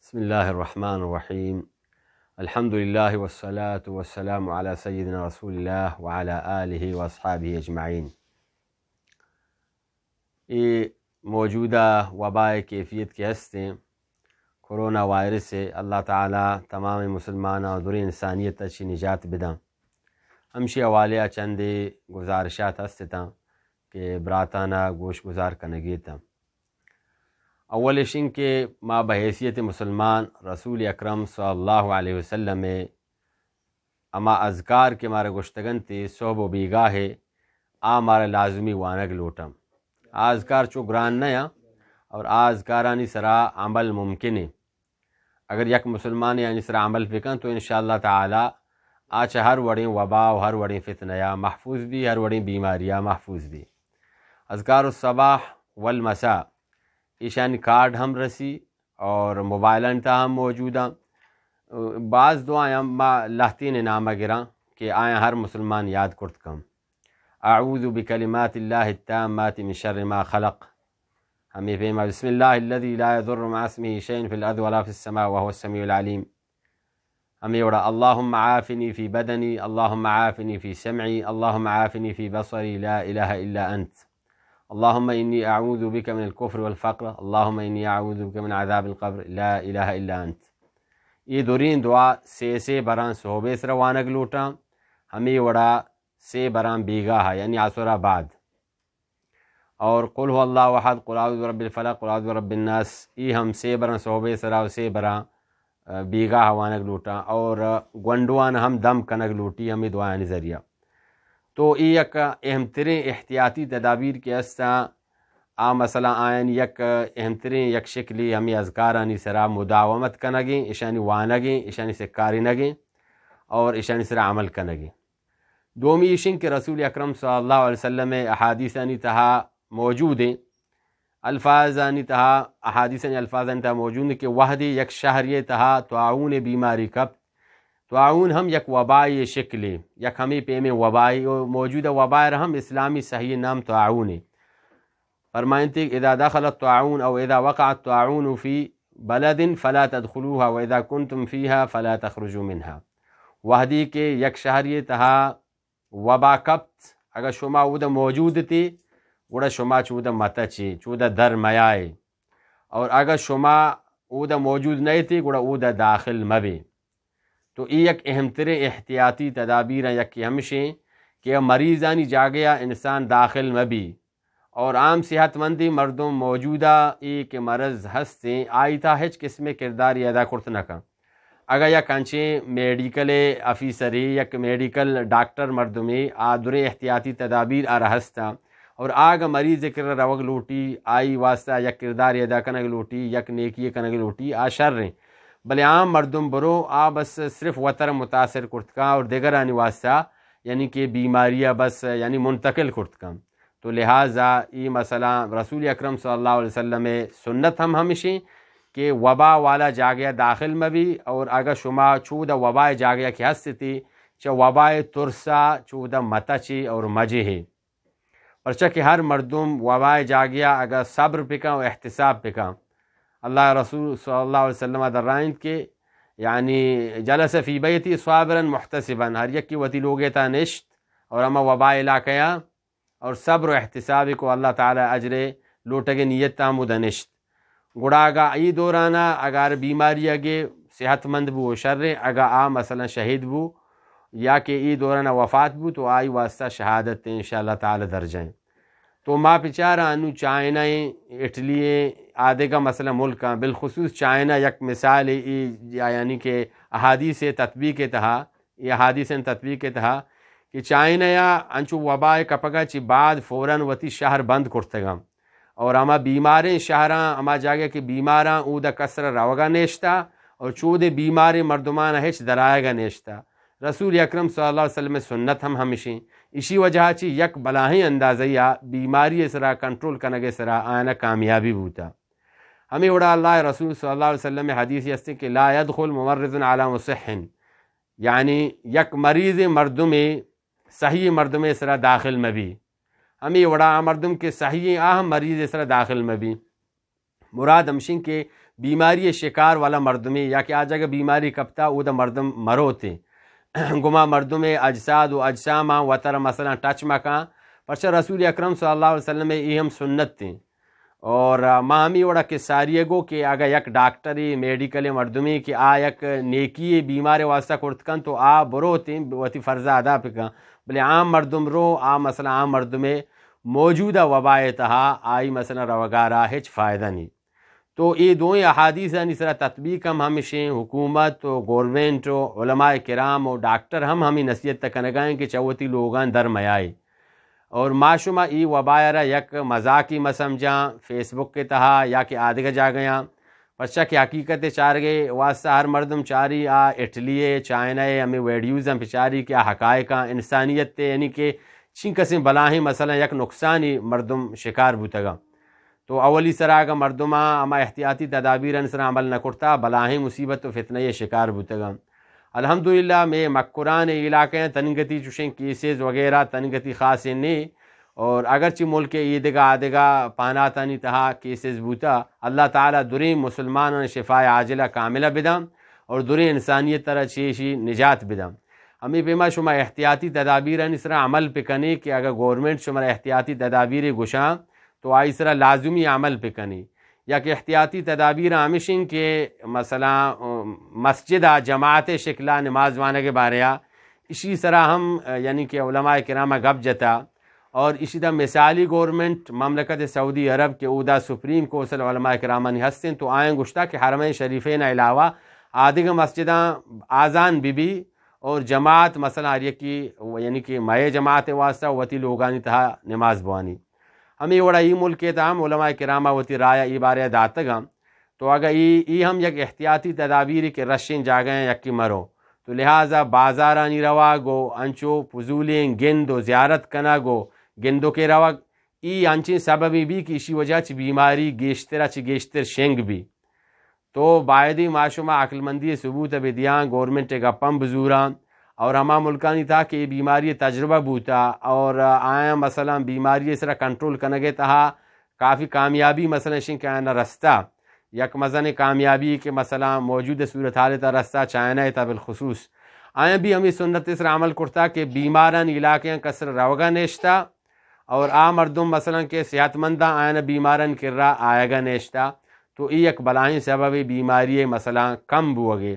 بسم اللہ الرحمن الرحیم۔ الحمدللہ والصلاة والسلام علی سیدنا رسول اللہ وعلی آلہ واصحابہ اجمعین۔ اے موجودہ وبا ءِ کیفیت کہ ہستیں، کرونا وائرس ءِ، اللہ تعالی تمام مسلماناں و دریں انسانیت ءَ چہ نجات بداں۔ ہمشی حوالے ءَ چندے گزارشات ہست اتاں کہ براتانا گوش گزار کنگی اتاں۔ اول ایش انت کہ ما بحیثیت مسلمان رسول اکرم صلی اللہ علیہ وسلم ءِ ہما اذکار کہ مارا گوشتگ انت صحب و بیگاہ ءَ، آ مارا لازمی وانگ لوٹاں۔ آ اذکار چو گران نہ آں اور آ اذکارانی سرا عمل ممکن انت۔ اگر یک مسلمانے آنی سرا عمل بکن تو انشاءاللہ تعالی آ چہ ہر وڑیں وبا و ہر وڑیں فتنہ ءَ محفوظ بی، ہر وڑیں بیماری ءَ محفوظ بی۔ اذکار الصباح والمساء، ایشانی کارڈ ہم رسی اور موبائلانی تہا ہم موجود آں۔ بعض دعایاں ما لہتین نام ءَ گراں کہ آیاں ہر مسلمان یاد کرت کن۔ اعوذ بکلمات اللہ التامات من شر ما خلق۔ ہمے پیما بسم اللہ الذی لا یضر مع اسمہ شیء فی الارض ولا فی السماء وهو السمیع العلیم۔ ہمے وڑا اللہم عافنی فی بدنی، اللہم عافنی فی سمعی، اللہم عافنی فی بصری، لا الہ الا انت۔ اللہم انی اعوذ بک من الکفر والفقر، اللہم انی اعوذ بک من عذاب القبر، لا الہ الا انت۔ اے دریں دعا سے سے براں صحبے سرا وانگ لوٹاں، ہمے وڑا سے براں بیگاہ ءَ، یعنی عصر ءَ بعد۔ اور قل هو اللہ احد، قل اعوذ برب الفلق، قل اعوذ برب الناس، ای ہم سے براں صحبے سرا و سے براں، آ، بیگاہ ءَ وانگ لوٹاں اور گونڈوان ہم دم کنگ لوٹی ہمے دعایانی ذریعہ۔ تو ای یک اہم تریں احتیاطی تدابیر کہ استاں، آ مثلاً آیانی یک اہم تریں یک شکلی ہمے اذکارانی سرا مداومت کنگیں، اشانی وانگیں، اشانی سکارینگیں اور اشانی سرا عمل کنگیں۔ دومی ایش انت کہ رسول اکرم صلی اللہ علیہ وسلم ءِ احادیثانی تہا موجود انت، الفاظانی تہا، احادیثانی الفاظانی تہا موجود انت کہ وہدے یک شہری تہا طاعون بیماری کپت، طاعون ہم یک وبائی شکلے، یک ہمے پیمیں وبائی، و موجودہ وبا ءَ را ہم اسلامی صحیح نام طاعون انت۔ فرمائنتے کہ اذا دخل الطاعون او اذا وقع الطاعون فی بلد فلا تدخلوها و اذا کنتم فیها فلا تخرجوا منها۔ وہدے کہ یک شہری تہا وبا کپت، اگہ شما اودا موجود اتے، گڑا شما چودا متچے، چودا در میائے۔ اور اگہ شما اودا موجود نہ اتے، گڑا اودا داخل مبے۔ تو اے یک اہم تریں احتیاطی تدابیراں یکے ہمشیں کہ مریضانی جاگہا انسان داخل مبی۔ اور عام صحت مندیں مردم موجودہ اے کہ مرض ہستیں، آئی تہا ہچ قسمیں کردارے ادا کرت نہ کن۔ اگہ یک انچیں میڈیکل آفیسرے، یک میڈیکل ڈاکٹر مردمے، آ دریں احتیاطی تدابیر آ را ہستاں اور آ اگہ مریض کرا روگ لوٹی، آئی واسطہ یک کردارے ادا کنگ لوٹی، یک نیکی کنگ لوٹی، آ شریں۔ بلے عام مردم برو، آ بس صرف وتر متاثر کرت کن اور دگرانی واسطہ یعنی کہ بیماری بس یعنی منتقل کرت کن۔ تو لہذا ای مسئلہ رسول اکرم صلی اللہ علیہ وسلم سنت ہم ہمشیں کہ وبا والا جاگہ داخل مبی، اور اگہ شما چودا وبا جاگہ کہ ہستی، چہ وبا ترسا چودا متچے اور مجہے۔ پرچہ کہ ہر مردم وبا جاگہ اگہ صبر پکن و احتساب پکن، اللہ رسول صلی اللہ علیہ وسلم درائنت کہ یعنی جلس فی بیتی صابرا محتسبا، ہر یکی وتی لوگے تا نشت اور ہما وبا علاقہ اور صبر و احتساب کو اللہ تعالی اجر لوٹگ نیت ہمودا نشت۔ گڑا اگہ ای دورانا اگر بیماری اگے صحت مند بو و شر، اگہ آ مثلاً شہید بو یا کہ ای دورانا وفات بو تو آئی واسطہ شہادت انشاءاللہ تعالی درجہ ہیں۔ تو ما پچارا انو چائنا ہیں، اٹلی ہیں، آدگہ مثلاً ملک ہیں، بالخصوص چائنا یک مثال ای، یعنی کہ احادیث تطبیق تہا، یہ احادیث تطبیق تہا کہ چائنا یا انچو وبا کپگا چی بعد فوراً وتی شہر بند کرتگا اور ہما بیماریں شہراں، ہما جاگہ کہ بیماراں اودا کسر روگا نیشتا اور چودے بیماریں مردمان ہچ درائگا نیشتا۔ رسول اکرم صلی اللہ علیہ وسلم سنت ہم ہمشیں۔ اشی وجہ چی یک بلاہیں اندازہ یا بیماری سرا کنٹرول کنگے سرا آنا کامیابی بوتا۔ ہمیں وڑا اللہ رسول صلی اللہ علیہ وسلم حدیث ہستے کہ لا يدخل ممرض على مصح، یعنی یک مریض مردمے صحیح مردمے سرا داخل مبی۔ ہمیں وڑا آ مردم کہ صحیح آ ہم مریض سرا داخل مبی۔ مراد ہمشیں کہ بیماری شکار والا مردمے، یا کہ آ جگہ بیماری کپتا، اودا مردم مروتے۔ گما مردم اجساد و اجسام وتر مثلاً ٹچ مکان، پرچہ رسول اکرم صلی اللہ علیہ وسلم ای ہم سنت تیں۔ اور، آ، ما ہمی وڑا کہ ساری گو کہ اگہ یک ڈاکٹری، میڈیکل مردمی کہ آ یک نیکی بیمار واسطہ کرت کن تو آ برو تیں وتی فرض ادا پکن، بلے عام مردم رو، آ مثلاً عام مردم موجودہ وبائے تہا آئی مثلاً روگارا ہچ فائدہ نہیں۔ تو اے دوئیں احادیثانی سرا تطبیق ہم ہمشیں، حکومت و گورنمنٹ و علماء کرام و ڈاکٹر ہم ہمیں نصیحت کنگائیں کہ چہ وتی لوگاں در میائے۔ اور ما شما ای وبا را یک مذاقی مسمجاں، فیس بک کے تہا یا کہ آدگہ جاگیاں، پرچا کہ حقیقت چارگے واسطہ ہر مردم چاری آ اٹلی ہے، چائنا ہے، ہمیں ویڈیوز ہم پچاری کہ آ حقائقاں انسانیت تے، یعنی کہ چین کسیں بلاہیں مثلاً یک نقصانی مردم شکار بوتگا۔ تو اولی سرا اگاں مردماں ہما احتیاطی تدابیرانی سرا عمل نہ کرتا، بلاہیں مصیبت و فتنہ ء شکار بوتگاں۔ الحمدللہ مئے مکران علاقہ تنگتی چوشیں کیسز وغیرہ تنگتی خاصیں نے، اور اگرچہ ملک ایدگہ آدگہ پاناتانی تہا کیسز بوتا، اللہ تعالی دریں مسلمانان شفاء عاجلہ کاملہ بداں اور دریں انسانیت ترا چیشی نجات بداں۔ ہمیں پیما شما احتیاطی تدابیرانی سرا عمل پہ کنے کہ اگر گورنمنٹ شما احتیاطی تدابیر گوشاں تو آئی سرا لازمی عمل پہ کنے۔ یک احتیاطی تدابیر ہمشیں کہ مثلاً، ام، مسجد آ جماعت شکلا نماز وانگ بارے آ، اشی سرا ہم، یعنی کہ علماء کرام گپ جتا، اور اشی دا مثالی گورنمنٹ مملکت سعودی عرب کہ اودا سپریم کونسل علماء کرامانی ہستیں تو آئیں گوشتا کہ حرمین شریفین علاوہ آدگہ مسجداں آزان بی بی اور جماعت مثلاً ہر یکی، یعنی کہ مئے جماعت واسطہ وتی لوگانی تہا نماز بوانی۔ ہمیں وڑا ای ملک ء تہا ہم علماء کرام ء وتی رائے ای بارے ء داتگاں۔ تو اگہ ای، ای ہم یک احتیاطی تدابیری کہ رشیں جاگہ یکی مرو، تو لہذا بازارانی رواگ و انچو فضولیں گند و زیارت کنگ و گندوکے روگ، ای انچیں سببی بی کہ اشی وجہ چہ بیماری گیشتر چہ گیشتر شنگ بی۔ تو بایدی ما شما عقلمندی ثبوت بدیاں، گورنمنٹ گپاں بزوراں، اور ہما ملکانی تہا کہ یہ بیماری تجربہ بوتا اور آیاں مثلاً بیماری سرا کنٹرول کنگے تہا کافی کامیابی مثلاً اشیں کہ آیاں رستہ، یک مزن کامیابی کہ مثلاً موجود صورتحال تا رستہ چائنا تا بالخصوص، آیاں بھی ہمیں سنت سرا عمل کرتا کہ بیماران علاقے کسر روگا نشتا، اور آ مردم مثلاً کہ صحت منداں آیان بیماران کرا آیگا نیشتا، تو ای یک بلاہیں سبب بیماری مثلاً کم بوگے۔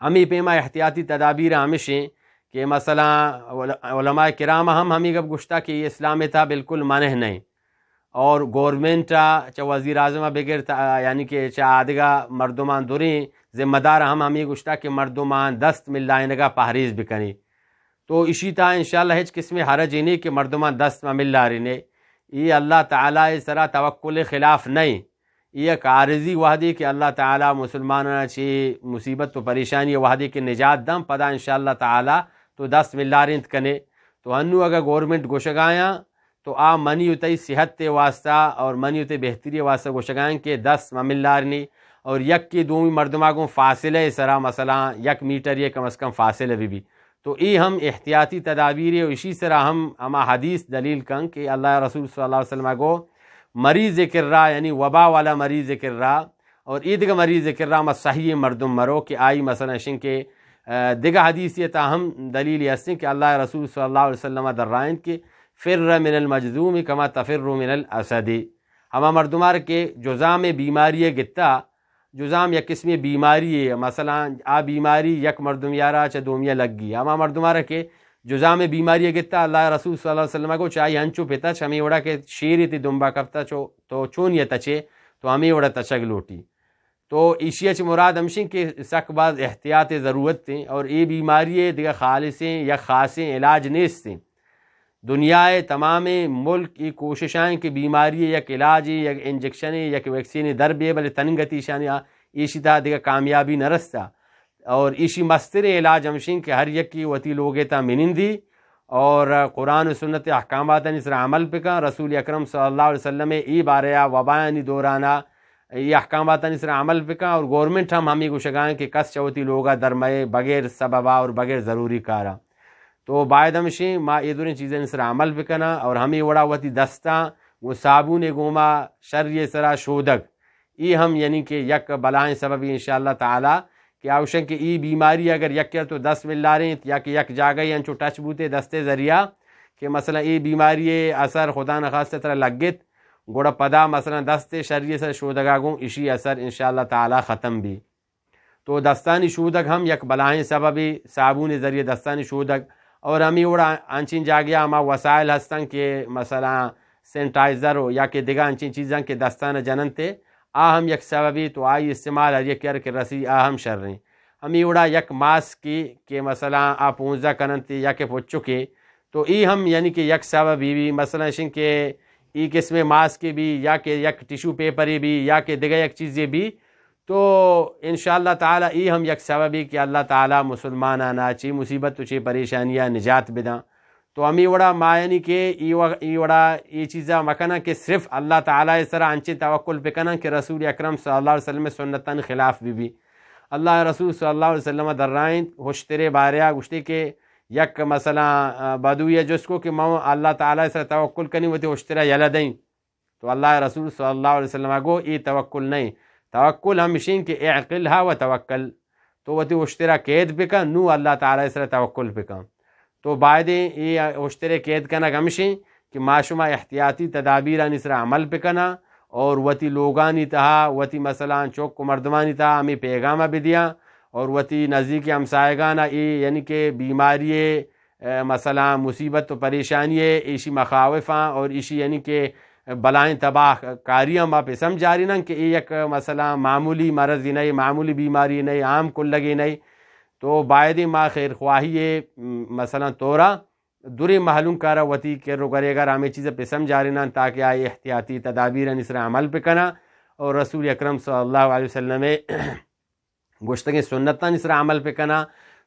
ہمیں پیما احتیاطی تدابیر ہمشیں کہ مثلاً عل-، علماء کرام ہم ہمیں گپ گشتا کہ یہ اسلام تہا بالکل منع نہیں، اور گورنمنٹ چہ وزیر اعظم بگر تا، یعنی کہ چہ آدگہ مردمان دریں ذمہ دار ہم ہمیں گشتا کہ مردمان دست ملائنگا پہریز بکنی۔ تو اشی تا انشاءاللہ ہچ قسم حرج نہیں کہ مردمان دست ما ملارنے۔ ای اللہ تعالی سرا توکل خلاف نہیں۔ ای یک عارضی وحدی کہ اللہ تعالی مسلمانان چی مصیبت و پریشانی وحدی کہ نجات دم پدا انشاءاللہ تعالی تو دست ملارینت کنے۔ تو انو اگر گورنمنٹ گوشگایاں تو آ منی و تئی صحت تے واسطہ اور منی و تئی بہتری واسطہ گوشگائیں کہ دست مملارنی اور یک کی دومی مردمہ گوں فاصلہ سرا مثلاً یک میٹر یہ کم از کم فاصلہ بی بی۔ تو ای ہم احتیاطی تدابیرے و اشی سرا ہم ہما حدیث دلیل کن کہ اللہ رسول صلی اللہ علیہ وسلم گو مریض کرا، یعنی وبا والا مریض کرا، اور ای دگہ مریض کرا ہما صحیح مردم مرو کہ آئی مثلاً شن کہ، آ، دگہ حدیثی تا ہم دلیل ہستیں کہ اللہ رسول صلی اللہ علیہ وسلم درائنت کہ فر من المجذوم کما تفر من الاسد۔ ہما مردمار کہ جزام بیماری گتا، جزام یک قسمی بیماری ہے، مثلاً آ بیماری یک مردم یارا چہ دومیا لگی، ہما مردمار کہ جزام بیماری گتا، اللہ رسول صلی اللہ علیہ وسلم کو چاہی ہنچو پتا چمی وڑا کہ شیر تی دنبا کپتا چو تو چون یہ تچے، تو ہمیں وڑا تچگ لوٹی۔ تو ایشی اچ مراد ہمشیں کہ سک باز احتیاط ضرورت ہیں اور یہ بیماری دگہ خالصیں یا خاصیں علاج نیستیں۔ دنیا ء تمامیں ملک ای کوشش آئیں کہ بیماری یک علاجے، یک انجکشنے، یک ویکسینے در بے، بلے تننگتی شانی ایشی تا دگہ کامیابی نہ رستا۔ اور ایشی مستر علاج ہمشیں کہ ہر یکی وتی لوگے تا منندی اور قرآن و سنت احکاماتانی سرا عمل پکا۔ رسول اکرم صلی اللہ علیہ وسلم ای بارے وبایانی دورانا ای احکاماتانی سرا عمل پکا اور گورنمنٹ ہم ہمیں گوشگائیں کہ کس چوتی لوگا درمئے بغیر سببا اور بغیر ضروری کارا۔ تو باید ہمشیں ما اے دوریں چیزانی سرا عمل بکناں اور ہمیں وڑا وتی دستاں گوں صابون گوما شری سرا شودگ، ای ہم یعنی کہ یک بلاہیں سببی انشاءاللہ تعالی کہ آوشن کہ ای بیماری اگر یک تو دست ملاریں یا کہ یک جاگہ انچو ٹچ بوتے دستے ذریعہ کہ مثلا ای بیماری اثر خدا نخواستہ ترا لگت، گڑا پدا مثلا دست شری سر شودگا گوں اشی اثر انشاءاللہ تعالی ختم بی۔ تو دستانی شودگ ہم یک بلاہیں سببے، صابون ذریعہ دستانی شودگ۔ اور ہمیں وڑا انچین جاگیا ہما وسائل ہستن کہ مثلا سینیٹائزر ہو یا کہ دگہ انچین چیزاں کہ دستان جننتے، آ ہم یک سببے، تو آئی استعمال ہر یک یار کہ رسی آ ہم شریں۔ ہمیں وڑا یک ماسکے کہ مثلا آ پونزا کننتے یا کہ پچکے، تو ای ہم یعنی کہ یک سببے بی، مثلا اشن کہ ای قسم ماسکے بی یا کہ یک ٹشو پیپرے بی یا کہ دگہ یک چیزے بی، تو انشاءاللہ تعالی ای ہم یک سببے کہ اللہ تعالی مسلمانانا چی مصیبت و چی پریشانیا نجات بداں۔ تو ہمیں وڑا ما یعنی کہ ای و-، ای وڑا ای چیزا مکناں کہ صرف اللہ تعالی سرا انچیں توکل بکناں کہ رسول اکرم صلی اللہ علیہ وسلم سنتانی خلاف بی بی۔ اللہ رسول صلی اللہ علیہ وسلم درائیں ہشترے باریا گوشتے کہ یک مثلا، آ، بدوی جست کو کہ من اللہ تعالی سرا توکل کنی وتی ہشترا یلہ دیں۔ تو اللہ رسول صلی اللہ علیہ وسلم گو ای توکل نہیں۔ توکل ہمشین کہ اعقلها وتوکل۔ تو وتی اشترا قید بکن، نو اللہ تعالی سرا توکل بکن۔ تو بایدیں ای اشترے قید کنگ ہمشین کہ ما شما احتیاطی تدابیرانی سرا عمل بکناں اور وتی لوگانی تہا، وتی مثلا چوک و مردمانی تہا ہمیں پیغامہ بدیاں اور وتی نزدیکی ہمسایگانا ای یعنی کہ بیماری اے، مثلا مصیبت و پریشانی اے، ایشی مخاوفاں اور ایشی یعنی کہ بلائیں تباہ کاریاں ما پہ سمجھاریناں کہ اے یک مثلا معمولی مرضی نہیں، معمولی بیماری نہیں، عام کلگی نہیں۔ تو بایدیں ما خیر خواہی اے، مثلا تورا دوریں مہلوکارا وتی کر و گریگا ہمیں چیز پہ سمجھاریناں تاکہ آئی احتیاطی تدابیرانی سرا عمل بکناں اور رسول اکرم صلی اللہ علیہ وسلم گوشتگیں سنتانی سرا عمل بکناں۔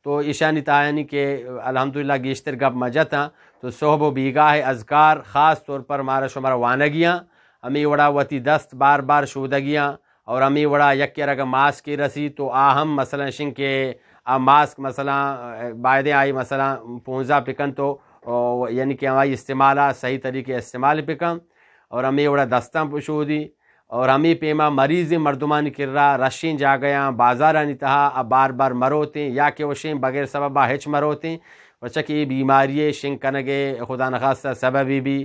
تو ایشانی تہا یعنی کہ الحمدللہ گیشتر گپ ما جتاں۔ تو صحب و بیگاہ اذکار خاص طور پر مارا شمارا وانگیاں، ہمیں وڑا وتی دست بار بار شودگیاں اور ہمیں وڑا یک یار اگر ماسکے رسی تو آ ہم مثلا شن کہ آ ماسک مثلا بایدیں آئی مثلا پونزا بکن تو، او، یعنی کہ ہمائی استعمالا صحیح طریقے استعمال بکن اور ہمیں وڑا دستاں بشودی۔ اور ہمے پیما مریضیں مردمانی کرا رشیں جاگہاں بازارانی تہا آ بار بار مروتیں یا کہ وشیں بغیر سببا ہچ مروتیں، پرچا کہ اے بیماری شنگ کنگے خدا نخواستہ سببی بی۔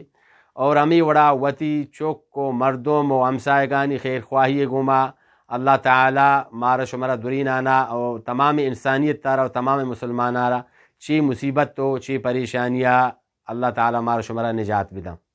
اور ہمے وڑا وتی چک و مردم و ہمسایگانی خیر خواہی گوما اللہ تعالی مارا شمارا دورینانا و تمام انسانیت تارا و تمام مسلمانارا چی مصیبت و چی پریشانیا اللہ تعالی مارا شمارا نجات بدن۔